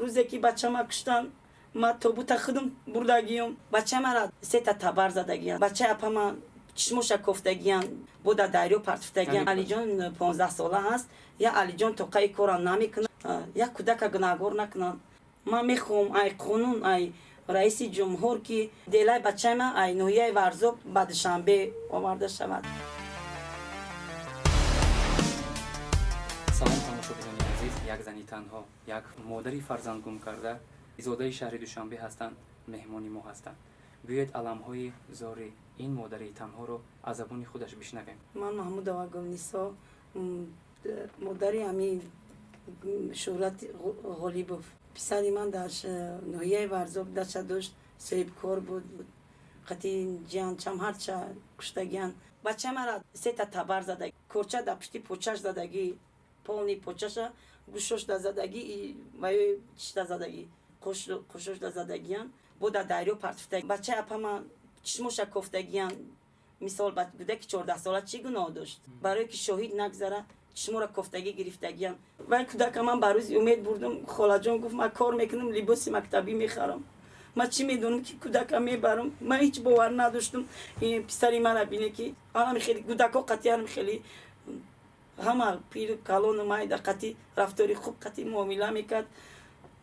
Рӯзе ки бачама куштан, ма тобута худам бурдагиём. Бачаи мара сета табар задагиян, бачаи апама чишмоша кофтагиян, бо дар дарё партуфтагиян. Алиҷон 15 сола ҳаст. Я Алиҷон тоқаи кора намекунад, як кӯдака гунаҳгор накунанд. Ман мехоҳам ай қонун, ай раиси ҷумҳур, ки делаи бачаи ман ай ноҳияи Варзоб ба Душанбе оварда шавад. Салом, тамошобинони азиз. Як зани танҳо, як модари фарзанд гум карда, зодаи шаҳри Душанбе ҳастанд, меҳмони мо ҳастанд. Биёед, аламҳои зори ин модари танҳоро аз забони худаш бишнавем. Ман Маҳмудова Гулнисо, модари ҳамин Шӯҳрат Ғолибов. Писари ман дар ноҳияи Варзоб дача дошт, соҳибкор буд. Қати ҷиянчам ҳарча куштагиян. Бачаи мара сета табар зада, корча дар пушти почаш задагӣ, полный почаша, гӯшошда задагӣ, ваёи чишта задагӣ, қошошда задагиян, бо дар дарё партуфта. Бачаи апама чишмоша кофтагиян. Мисол, кӯдаки 14 сола чӣ гуноҳ дошт? Барое ки шоҳид нагзара, чишморо кофтагӣ гирифтагиян. Вай кӯдака ман ба рӯзи умед бурдум. Холаҷон гуфт: «Ман кор мекунам, либоси мактабӣ мехарам». Ман чӣ медонам, ки кӯдака мебарам? Ман ҳеҷ бовар надоштум. Писари мара бине, ки анами хеле кӯдако қатианам, хеле ҳама пиру калону майда қатӣ рафтори хуб, қатӣ муомила мекард.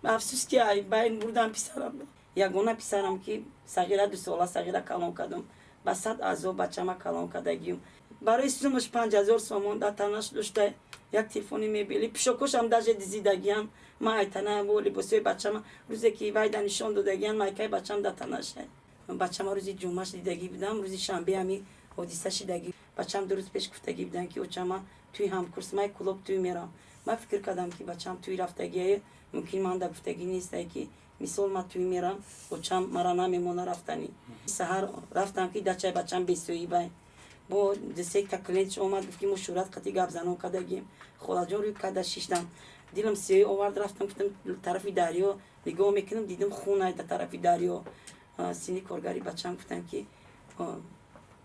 Афсӯс, ки ай байн бурдам писарам, ягона писарам, ки сағира 2 сола сағира калон кардам. Ба сад азоб бачама калон кардагиюм. Барои сумаш 5000 сомон дар танаш дошта, як телефони мебели, пӯшокошам даже дизидагиям. Ман айтана бо либосҳои бачама, рӯзе ки вайда нишон додагиям, майкаи бачам дар танаша. Бачама рӯзи ҷумъаш дидагӣ будам, рӯзи шанбе ҳами ҳодиса шидагӣ. Бачам 2 рӯз пеш гуфтагӣ будам, ки очама туи ҳамкурс май клуб туй мерам. Ман фикр кардам, ки бачам туй рафтагие, мумкин ман да гуфтагӣ нестай, ки мисол ман туй мерам, очам мара намемона рафтанӣ. Саҳар рафтам, ки дачаи бачам бесоҳибай. Бо дусекта клиентш омад, гуфт, ки мо Шӯҳрат қати гап занон кардагим. Холаҷон, рӯй карда шиштам, дилам сиёҳӣ овард. Рафтам, гуфтам, тарафи дарё нигоҳ мекунам, дидам, хунай дар тарафи дарё. Сини коргари бачам гуфтам, ки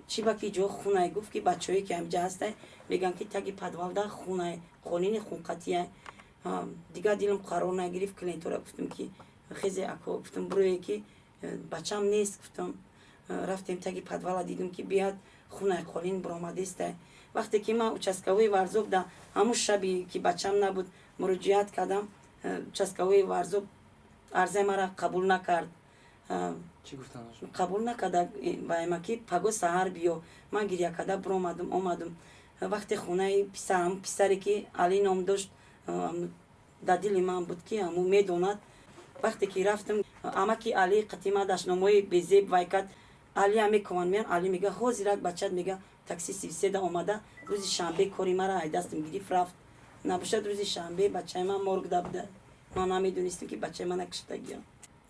чӣ ба ки ҷо хунай? Гуфт, ки бачаҳое ки ҳамҷа ҳастай, мегӯянд, ки таги подвалда хунай, қолини хунқатия. Дигар дилам қарор нагирифт. Клиентора гуфтам, ки хезе, ако, гуфтам, бурое, ки бачам нест, гуфтам. Рафтем таги подвала, дидам, ки бият хунай, қолин буромадестай. Вақте ки ман участковои Варзоб да ҳамун шаби ки бачам набуд муроҷиат кардам, участковои Варзоб арзаи мара қабул накард. Чӣ гуфтанд? Қабул накарда вайма, ки паго саҳар биё. Ман гиря карда буромадум, омадум. Вақте хонаи писарам, писаре ки Али ном дошт, дар дили ман буд, ки ҳамун медонад. Вақте ки рафтам, амаки Али қатима дашномои безеб вай кард. Алиам мекованд, меян. Али мега: «Ҳозирак бачат, мега, такси 33-да омада, рӯзи шанбе кори мара ай дастам гирифт, рафт. Набошад, рӯзи шанбе бачаи ман моргда буда». Ман намедонистам, ки бачаи мана куштагиям.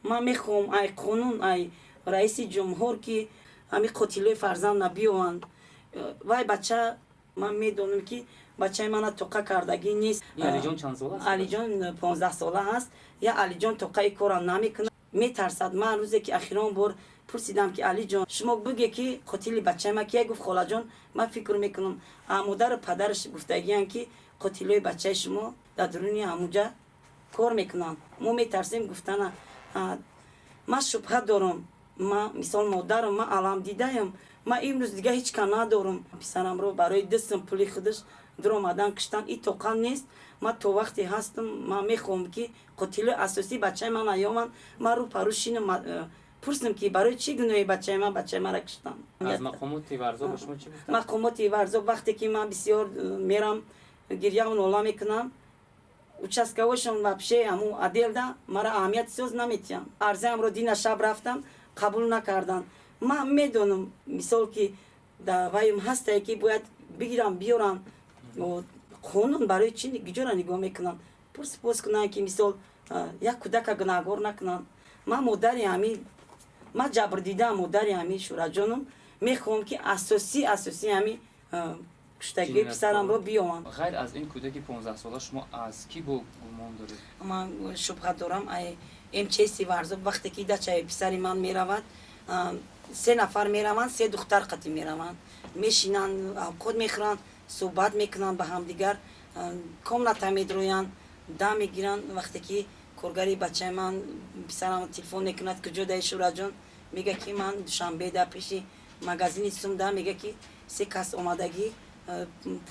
Ман мехоҳам ай қонун, ай раиси ҷумҳур, ки ҳами қотилои фарзанд биёванд. Вай бача, ман медонам, ки бачаи мана тоқа кардагӣ нест. Алиҷон чанд сола аст? Алиҷон 15 сола ҳаст. Я Алиҷон тоқаи кора намекунад, метарсад. Ман рӯзе ки ахирон бор пурсидам, ки Алиҷон, шумо буге, ки қотили бачаи ма кия? Гуфт: «Холаҷон, ман фикр мекунам, модару падараш гуфтагиянд, ки қотилои бачаи шумо дар дуруни ҳамуҷа кор мекунанд, мо метарсем гуфтана». Ман шубҳа дорам. Ман мисол модарам, ман аламдидаям, ман имрӯз дига ҳеҷ кам надорам. Писарамро барои дастам пули худаш дуромадан, киштан, и тоқан нест. Ман то вақте ҳастам, ман мехоҳам, ки қотилои асосии бачаи ман наёманд, ман рӯ парӯ шинам, пурсам, ки барои чӣ гуноҳи бачаи ман бачаи мара киштан. Аз мақомоти Варзоб ба шумо чӣ гуфтанд? Мақомоти Варзоб, вақте ки ман бисёр мерам, гирьяву нола мекунам, участковойшон вообще ҳамун отделда мара аҳамияти соз наметиҳанд. Арзаамро дина шаб рафтам, қабул накарданд. Ман медонам, мисол, ки дар ваем ҳастае, ки бояд бигирам, биёрам. Қонун барои чӣ гиҷора нигоҳ мекунанд? Пурсупос кунанд, ки мисол як кӯдака гунаҳгор накунанд. Ман модари ҳами, ман ҷабрдидаам, модари ҳами Шӯраҷоном, мехоҳам, ки асосии ҳами куштагии писарамро биёванд. Ғайр аз ин кӯдаки 15-сола, шумо аз кӣ бо гумон доред? Ман шубҳа дорам ай МЧСи Варзоб. Вақте ки дачаи писари ман меравад, се нафар мераванд, се духтар қатӣ мераванд, мешинанд, авқот мехӯранд, суҳбат мекунанд ба ҳамдигар, комната медроянд, дам мегиранд. Вақте ки Коргари бачаи ман, писарам, телефон мекунад: «Куҷо даи, Шӯҳратҷон?» Мега, ки ман Душанбе да, пеши магазини сумда. Мега, ки се кас омадагӣ,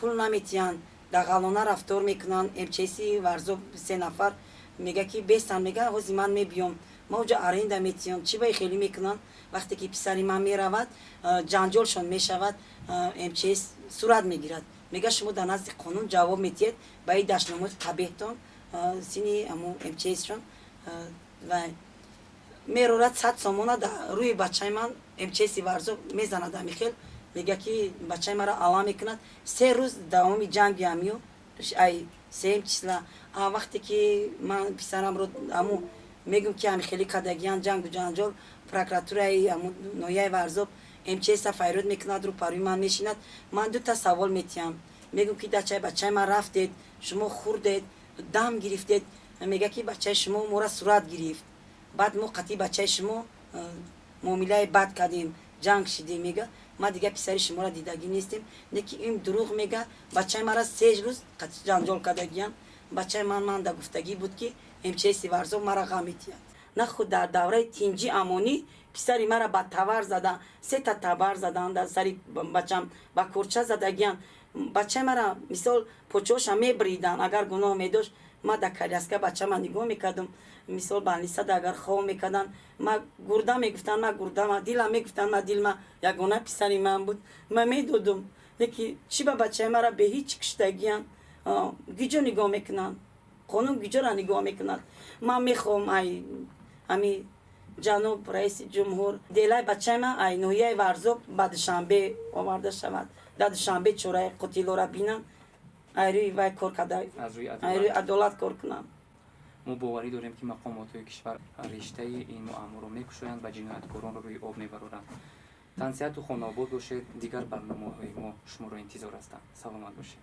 пул наметиҳанд, дағалона рафтор мекунанд. МЧСи Варзоб се нафар, мега, ки бестан. Мега, ҳози ман мебиём, ма уҷа аренда метиҳам, чӣ баи хелӣ мекунанд? Вақте ки писари ман меравад, ҷанҷолшон мешавад, МЧС сурат мегирад. Мега, шумо дар назди қонун ҷавоб метиҳед ба ин дашномои қабеҳтон. Сини аму МЧСшон ва мерорад, 100 сомона дар рӯи бачаи ман МЧСи Варзоб мезанад. Амихел мега, ки бачаи маро ала мекунад. 3 рӯз давоми ҷанги амиё, ай сеюм числа, вақте ки ман писарамро аму мегӯм, ки ами хеле кадагиян, ҷангу ҷанҷол, прокуратураи аму ноҳияи Варзоб МЧСа файрод мекунад, рӯ парӯи ман мешинад. Ман дута савол метиҳам, мегӯм, ки дачаи бачаи ман рафтед, шумо хӯрдед, дам гирифтед. Мега, ки бачаи шумо мора сурат гирифт, баъд мо қатъи бачаи шумо муомилаи бад кардем, ҷанг шидем. Мега, ма дига писари шуморо дидагӣ нестем. Не ки ин дурӯғ мега. Бачаи мара 3 рӯз қатъи ҷанҷол кардагиян. Бачаи ман манда гуфтагӣ буд, ки МЧСи Варзоб мара ғам метиҳад. На худ дар давраи тинҷӣ, амонӣ писари мара ба табар задан, сета табар задан дар сари бачам, ба курча задагиян бачаи мара. Мисол, почоша мебридан. Агар гуноҳ медошт, ма дар коляска бачама нигоҳ мекардам. Мисол, больницада агар хоб мекардан, ма гурда мегуфтан, ма гурдама дилам мегуфтан, ма дилма ягона писари ман буд, ма медодум. Леки чӣ ба бачаи мара беҳеҷ киштагиян? Гиҷо нигоҳ мекунанд? Қонун гиҷора нигоҳ мекунад? Ман мехоҳам ай ами ҷаноб раиси ҷумҳур, делаи бачаи ман ай ноҳияи Варзоб ба Душанбе оварда шавад. Дар Душанбе чораи қотилора бинам, ай рӯи вай кор карда, ай рӯи адолат кор кунам. Мо боварӣ дорем, ки мақомотҳои кишвар риштаи ин муамморо мекушоянд ва ҷинояткоронро рӯи об мебароранд. Тансиҳату хонаобод бошед. Дигар барномаҳои мо шуморо интизор ҳастанд. Саломат бошед.